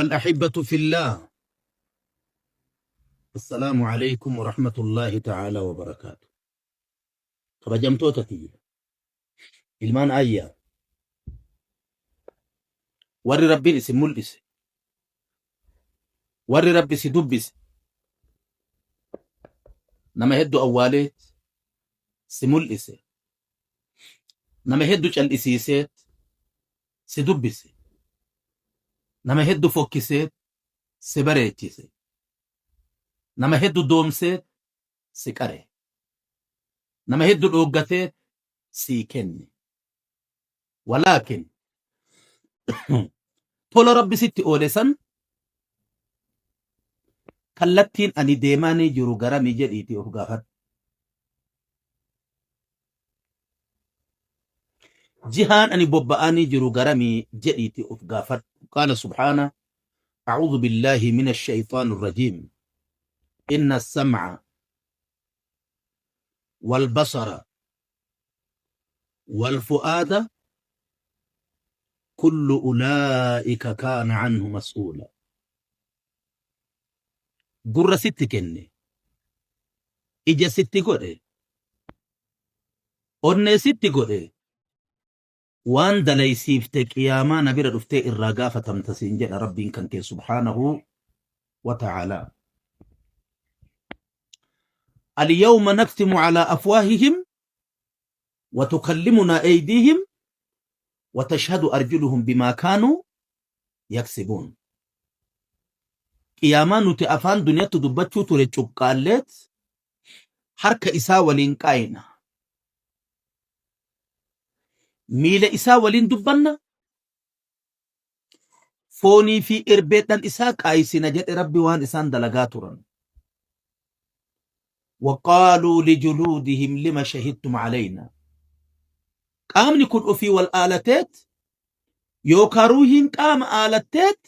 الأحبة في الله، السلام عليكم ورحمة الله تعالى وبركاته. Kabajamtoota tiyya, ilmaan ayyaa, warri Rabbiin isin mul'ise, warri Rabbi si dubbise, nama heddu awwaalee si mul'ise, nama heddu cal'isiisee si dubbise, nama heddu fokkisee si bareechise, nama heddu doomsee si qare, nama heddu dhooggatee sii kenne. Walaakin tola Rabbi sitti oole san kallattiin ani deemaanii jiru garami jedhiitii of gaafadhu. Jihaan ani bobba'anii jiru garamii jedhiitii of gaafadhu. Qaala subhaana: أعوذ بالله من الشيطان الرجيم، إن السمع والبصر والفؤاد كل أولئك كان عنه مسؤولا. Gurra sitti kenne, ija sitti godhe, onnee sitti godhe, waan dalaysiifte qiyaamaa na bira dhuftee irraa gaafatamta siin jedha Rabbiin kan kee subhaanahu wa ta'aalaa. اليوم نختم على أفواههم وتكلمنا أيديهم وتشهد أرجلهم بما كانوا يكسبون. Qiyaamaa nuti afaan duniyaatti dubbachuu ture cuqqaalleet harka isaa waliin qaayina. Miila isaa waliin dubbanna. Foonii fi irbeedhan isaa qaayisina jedhe Rabbi waan isaan dalagaa turan. وقالوا لجلودهم لما شهدتم علينا. Qaamni kun ofii wal aalateet yookaan ruuhiin qaama aalatteet,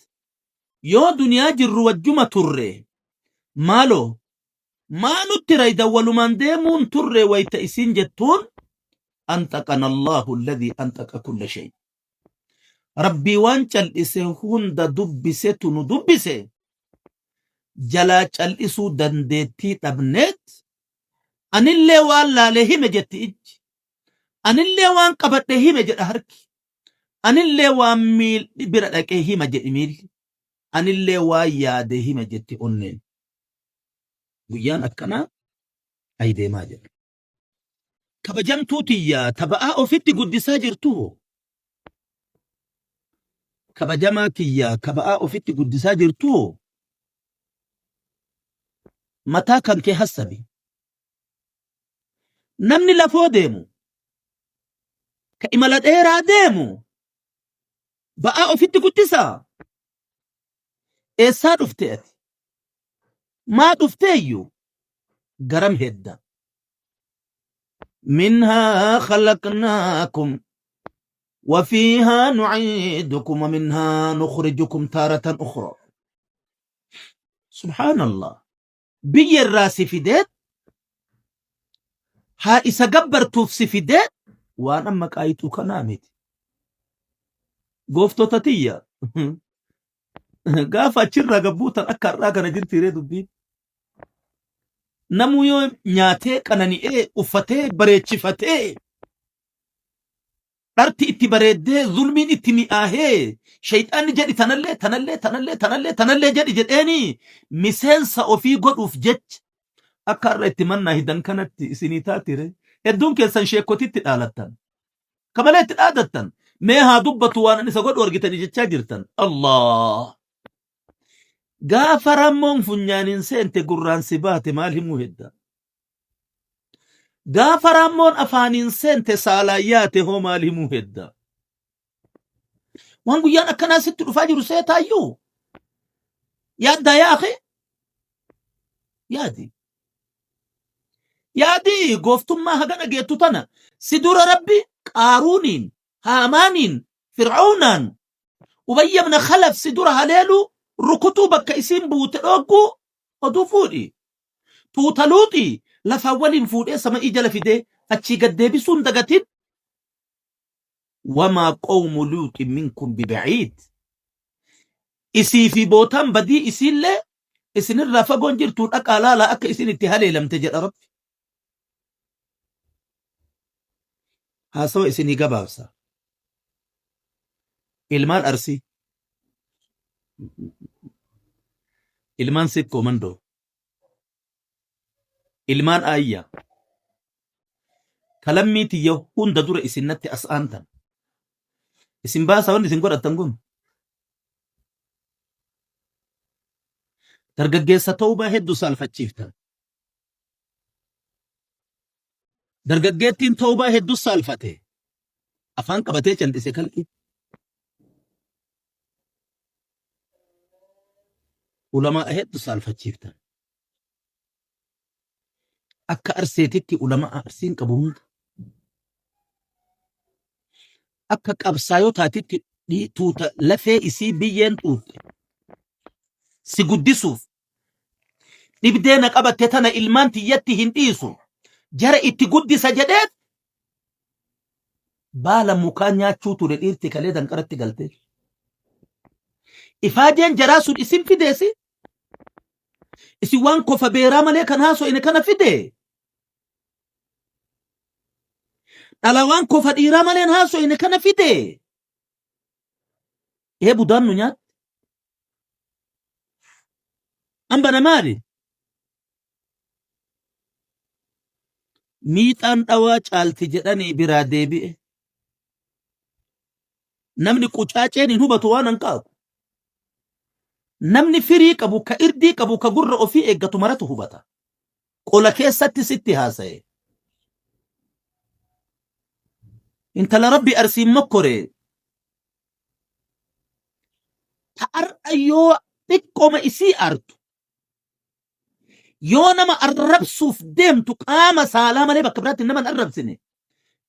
yoo duniyaa jirru wajjuma turre, maaloo maa nutti rayda, walumaan deemuun turre wayta isin jettuun, أنطقنا الله الذي أنطق كل شيء. Rabbii waan cal'ise hunda dubbisetu nu dubbise, jalaa cal'isuu dandeettii dhabneet, anillee waan laalee hime jetti ijji, anillee waan qabadhe hime jedha harki, anillee waan miilli bira dhaqee hima jedhi miilli, anillee waan yaade hima jetti onneen. Guyyaan akkanaa ay deemaa jira. Kabajamtuu tiyya, taba'aa ofitti guddisaa jirtu hoo? Kabajamaa kiyya, kaba'aa ofitti guddisaa jirtu hoo? Mataa kan kee hassabi. Namni lafoo deemu, ka imala dheeraa deemu, ba'aa ofitti guddisaa? Eessaa dhufte ati? Maa dhufteeyyuu? Garam hedda? منها خلقناكم وفيها نعيدكم ومنها نخرجكم تارة أخرى. سبحان الله، biyya irraa si fideet haa isa gabbartuuf si fideet, waan amma qaayituu kanaa miti. Gooftota tiyya, gaafa achirraa gabbuutan akka har'aa kana jirtiiree dubbiin? Namuu yoo nyaatee qanani'ee, uffatee bareechifatee, dharti itti bareeddee, zulmiin itti mi'aahee, shayxaanni jedhi tanallee tanallee tanallee tanallee tanallee jedhi jedheeni miseensa ofii godhuuf jecha akka har'a itti mannaa hidan kanatti isinii taatire? Hedduun keessan sheekotitti dhaalattan, kamalee itti dhaadattan, mee haa dubbatu, waan ani isa godhu argitanii jechaa jirtan. Allah, gaafa rammoon funyaaniin seente gurraan si baate maal himuu hedda? Gaafa raammoon afaaniin seente saalaan yaate hoo maal himuu hedda? Waan guyyaan akkanaa sitti dhufaa jiru seetaayyuu yaaddaa? Yaa akhi, yaadi, yaadi. Gooftummaa haga dhageettu tana si dura Rabbi Qaaruuniin, Haamaaniin, Fir'aawnaan, Ubayya ibn Khalaf si dura haleeluu, rukutuu, bakka isiin buute dhoogguu oduu fuudhi. Tuuta Luuxii lafaan waliin fuudhee sama'ii jala fidee achii gad deebisuun dagatin. وما قوم لوط منكم ببعيد. Isii fi bootaan badii isiillee isinirraa fagoon jirtuu dhaqaa laalaa akka isin itti haleelamte jedha Rabbi. Haasawa isinii gabaabsa. Ilmaan Arsii. Ilmaan Sikkoo Mandoo. Ilmaan Aayyaa. Ka lammii tiyya hunda dura isin natti as aantan. Isin baasaa wanni isin godhattan kun. Dargaggeessa tawbaa hedduu saalfachiiftan. Dargaggeettiin tawbaa hedduu saalfate. Afaan qabatee cal'ise kalqii. Ulamaa hedduu saalfachiiftan. Akka Arseetitti ulamaa Arsiin qabu hunda. Akka qabsaayotaatitti tuuta lafee isii biyyeen xuuxxe. Si guddisuuf dhibdee na qabatte tana ilmaan tiyyatti hin dhiisu. Jara itti guddisa jedheet baala mukaa nyaachuu ture dhiirti kalee danqaratti galtee. Ifaajeen jaraa sun isin fideesi. Isin waan kofa beeraa malee kan haaso'ine kana fide. Dhala waan kofa dhiiraa malee hin haaso'ine kana fide. Ee budaan nu nyaatte. Hambana maali? Miixaan dhawaa caalti jedhanii biraa deebi'e. Namni qucaaceen hin hubatu waan hanqaaqu. Namni firii qabu ka irdii qabu ka gurra ofii eeggatu maratu hubata. Qola keessatti sitti haasa'e. Intala Rabbi Arsiin mokkoree. Ta ar'a yoo xiqqoma isii artu yoo nama arrabsuuf deemtu qaama saalaa malee bakka biraatti nama hin arrabsine.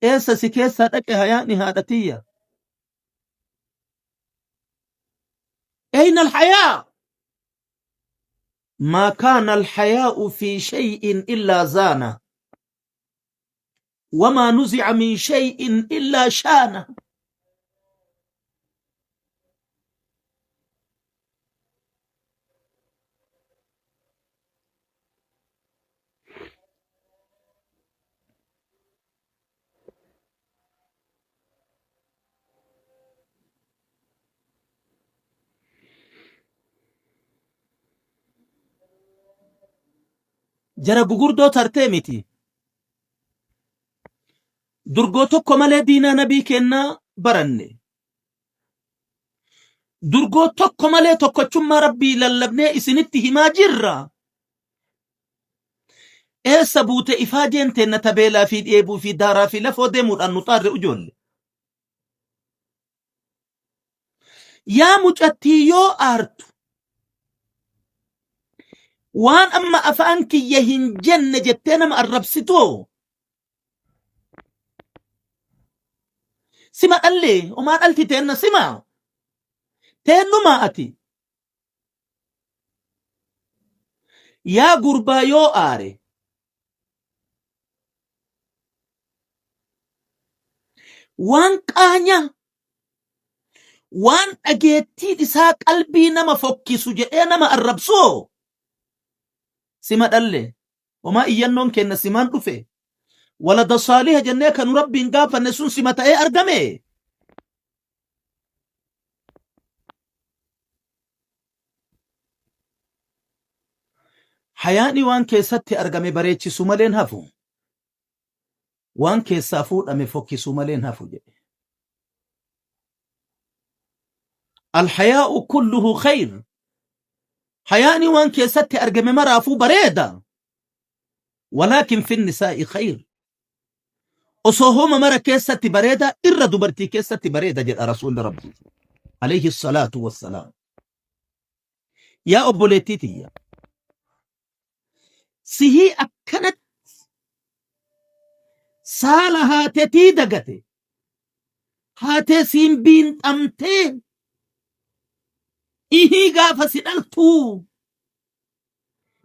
Eessa si keessaa dhaqe hayaani haadha tiyya? Ayna alhayaa? Maa kaana alhayaa'u fi shay'in illaa zaana. Wamaa nuzi'a min shay'in illaa shaana. Jara gugurdoo tartee miti. Durgoo tokko malee diinaa nabii kennaa baranne. Durgoo tokko malee tokkochummaa Rabbii lallabnee isinitti himaa jirra. Eessa buute ifaajeen teenna tabeelaa fi dheebuu fi daaraa fi lafoo deemuudhaan nu xaarre ujoolle. Yaa mucattii yoo aartu waan amma afaan kiyya hin jenne jettee nama arrabsitoo sima dhallee homaa dhalti teenna sima teennumaa ati yaa gurbaa yoo aare waan qaanya waan dhageettiin isaa qalbii nama fokkisu jedhee nama arrabsoo sima dhalle homaa iyyannoon kenna simaan dhufe walada saaliha jennee kanu rabbiin gaafanne sun sima ta'ee argame. Hayaani waan keessatti argame bareechisu maleen hafu. Waan keessaa fuudhame fokkisu maleen hafu jedhe. Alhayaa'u kulluhu khayr. Hayaani waan keessatti argame maraafuu bareeda. Walaakin fi nisaa'i khayr. Osoo homa mara keessatti bareeda irra dubartii keessatti bareeda jedha Rasuulli Rabbii. Alayhi salaatu wassalaam. Yaa obboleettii tiyya. Sihii akkanatti saala haatetii dagate. Haatee siin biinxamtee ihii gaafa si dhaltuu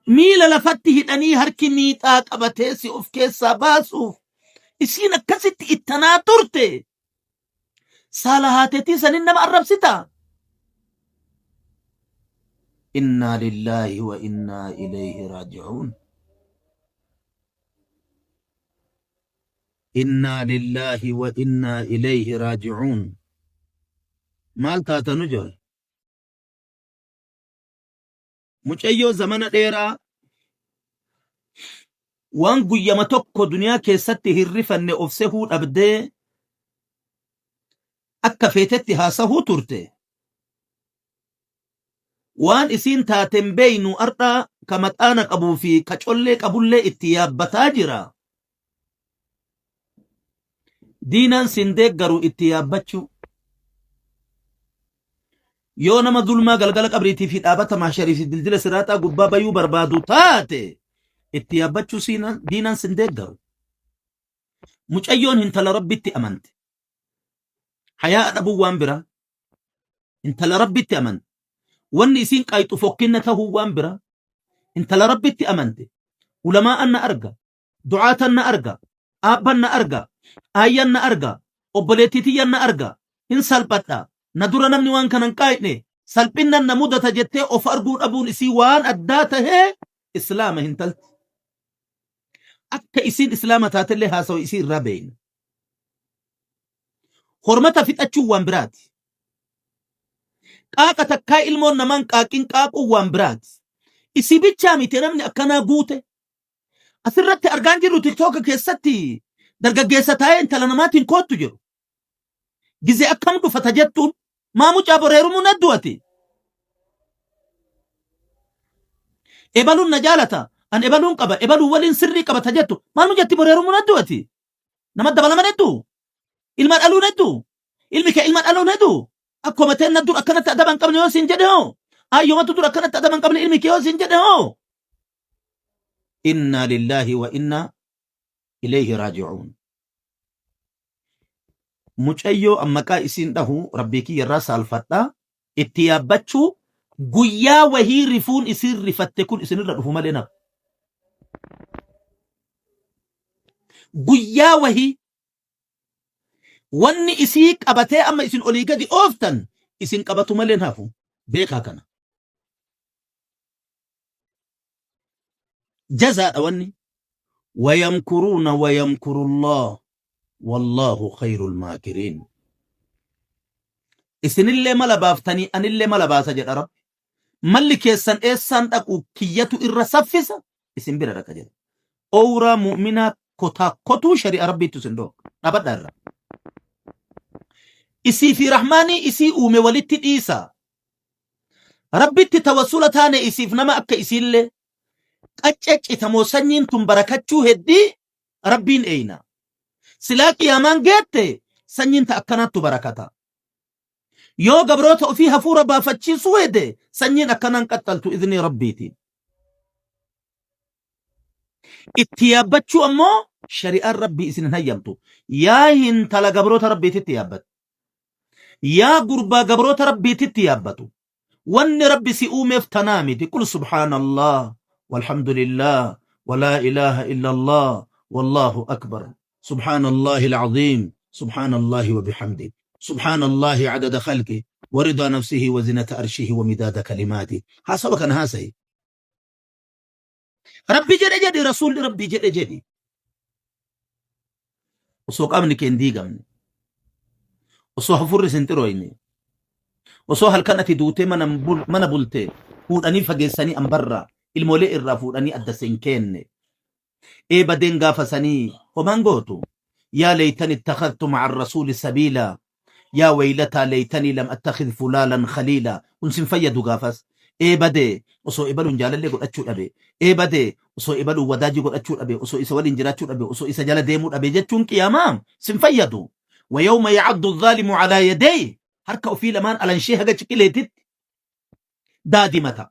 miila lafatti hidhanii harki miixaa qabatee si of keessaa baasuuf isiin akkasitti ittanaa turte. Saala haatetii sanin nama arrabsita. Innaa lillaahi wa innaa ilayhi raaji'uun. Innaa lillaahi wa innaa ilayhi raaji'uun. Maal taatanu jira? Mucayyoo zamana dheeraa waan guyyama tokko duniyaa keessatti hin rifanne of sehuu dhabdee akka feetetti haasahuu turte. Waan isiin taate hin beeynu ardha ka maxaana qabuu fi ka collee qabullee itti yaabbataa jira. Diinaan sin deeggaru itti yaabbachuu. Yoo nama zulmaa galgala qabriitii fi dhaabata mahsharii fi dildila siraaxaa gubbaa bayuu barbaadu taate itti yaabbachuu diinaan sin deeggaru. Mucayyoon hintala Rabbitti amante. Hayaa'a dhabuun waan biraa. Intala Rabbitti amante. Wanni isiin qaayxu fokkinna tahuu waan biraa. Intala Rabbitti amante. Ulamaa'an na arga. Du'aatan na arga. Aabban na arga. Aayyan na arga. Obboleettii tiyyan na arga. Hin salphadha. Na dura namni waan kana hin qaayne. Salphinnan na mudata jettee of arguu dhabuun isii waan addaa tahee Islaama hintalti. Akka isiin Islaama taatellee haasawa isii irraa beeyna. Hormata fixachuun waan biraati. Qaaqa takkaa ilmoon namaan qaaqin qaaquun waan biraati. Isii bichaa miti namni akkanaa guute. Asirratti argaan jirru TikTok keessatti dargaggeessa taa'ee intala namaatiin koottu jiru. Gizee akkam dhufata jettuun maa mucaa boreerumuu na du'ati. Ebaluun na jaalata an ebaluun qaba ebaluu waliin sirrii qabata jettu maal mucatti boreerumuu na du'ati. Nama dabalaman hedduu. Ilma dhaluun hedduu. Ilmi kee ilma dhaluun hedduu. Akkuma teenna dur akkanatti adaba hin qabne yoo siin jedhe hoo. Ayyomatu dur akkanatti adaba hin qabne ilmi kee yoo siin jedhe hoo. Inna lillahi wa inna ilayhi raaji'uun. Mucayyoo an maqaa isiin dhahu rabbii kiyya irraa saalfadha. Itti yaabbachuu guyyaa wahii rifuun isiin rifatte kun isinirra dhufu malee nafu. Guyyaa wahii wanni isii qabatee amma isin olii gadi ooftan isin qabatu malee hin hafu. Beekaa kana. Jazaadha wanni. Wayamkuruuna wayamkurullah wallaahu khayrul maakiriin. Isinillee mala baaftanii anillee mala baasa jedha Rabbi. Malli keessan eessaan dhaqu kiyyatu irra saffisa isin bira dhaqa jedha. Owraa mu'minaa kotaa kotuu shari'a Rabbiitu isin dhoorka. Dhaabadhaa irra. Isii fi Rahmaanii isii uume walitti dhiisa. Rabbitti tawassula taane isiif nama akka isiillee qaccee citamoo sanyiin tun barakachuu heddii Rabbiin eeyna. Silaa qiyaamaan geette sanyiin ta akkanaattu barakata. Yoo gabroota ofii hafuura baafachiisuu hede sanyiin akkanaan qaxxaltu iznii Rabbiitiin. Itti yaabbachuu ammoo shari'aan Rabbii isin hin hayyamtu. Yaa hintala gabroota Rabbiititti yaabbatte. Yaa gurbaa gabroota Rabbiititti yaabbatu. Wanni Rabbi si uumeef tanaa miti. Qul subhaanallah walhamdulillah walaa ilaaha illallah wallaahu akbar. Subhaanallahi alcaziim subhaanallahi wa bihamdi. Subhaanallahi adada khalqi wa ridaa nafsihi wa zinata arshihi wa midaada kalimaati. Haasawa kana haasayi. Rabbi jedhe jedhi rasuulli Rabbi jedhe jedhi. Osoo qaamni kee hin diigamne. Osoo hafuurri sin xirooyne. Osoo halkan ati duutee mana mana bulte fuudhanii fageessanii ambarraa ilmoolee irraa fuudhanii adda sin keenne. Ee badeen gaafa sanii homaan gootu. Yaa leeytani ittakhadtu ma'a rasuuli sabiila. Yaa waylataa leeytanii lam attakhidh fulaalan khaliila. Kun sin fayyadu gaafas. Ee badee osoo ebaluun jaalallee godhachuu dhabe. Ee badee osoo ebaluun wadaajii godhachuu dhabe. Osoo isa waliin jiraachuu dhabe. Osoo isa jala deemuu dhabe jechuun qiyaamaa sin fayyadu. Wayawma yacaddu zaalimu calaa yadayhi. Harka ofii lamaan alanshee haga ciqileetitti daadimata.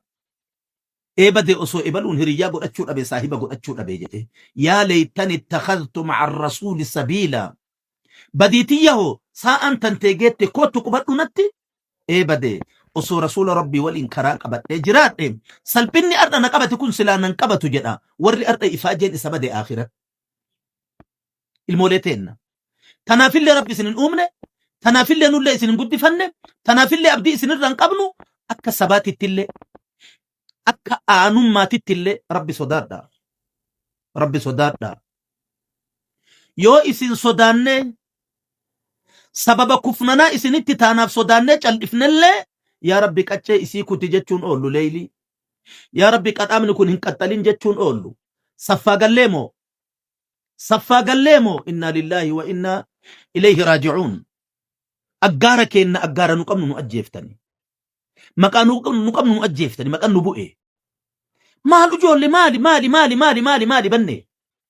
Ee bade osoo ebaluun hiriyyaa godhachuu dhabe saahiba godhachuu dhabe jedhe. Yaa leeytani ittakhadhtu ma'a rasuuli sabiila. Badii tiyya hoo saa'aan tantee geette koottu qubadhu natti. Ee bade osoo rasuula rabbii waliin karaa qabadhee jiraadhe salphinni ar'a na qabate kun silaa nan qabatu jedha warri ar'a ifaajeen isa bade aakhira. Ilmoolee teenna. Tanaafillee rabbi isin hin uumne, tanaafillee nullee isin hin guddifanne, tanaafillee abdii isinirra hin qabnu akka sabaatittillee. Akka aanummaatitti illee Rabbi sodaadhaa. Rabbi sodaadhaa. Yoo isin sodaannee sababa kufnanaa isinitti taanaaf sodaannee cal'ifnellee, yaa Rabbi qaccee isii kuti jechuun oollu leeylii. Yaa Rabbi qaxaamni kun hin qaxxalin jechuun oollu. Saffaa gallee moo? Saffaa gallee moo? Innaa lillaahi wa innaa ilayhi raaji'uun. Aggaara keenna, aggaara nu qabnu nu ajjeeftani. Maqaa nu qabnu nu ajjeeftani, maqaan nu bu'e. Maal ijoolle, maali maali maali maali maali maali banne?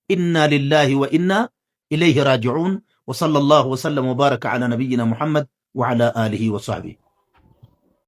Innaa lillaahi wa innaa ilayhi raaji'uun. Wa sallallahu wa sallam wa baraka ala nabiyyina Muhammad wa ala alihi wa sahbihi.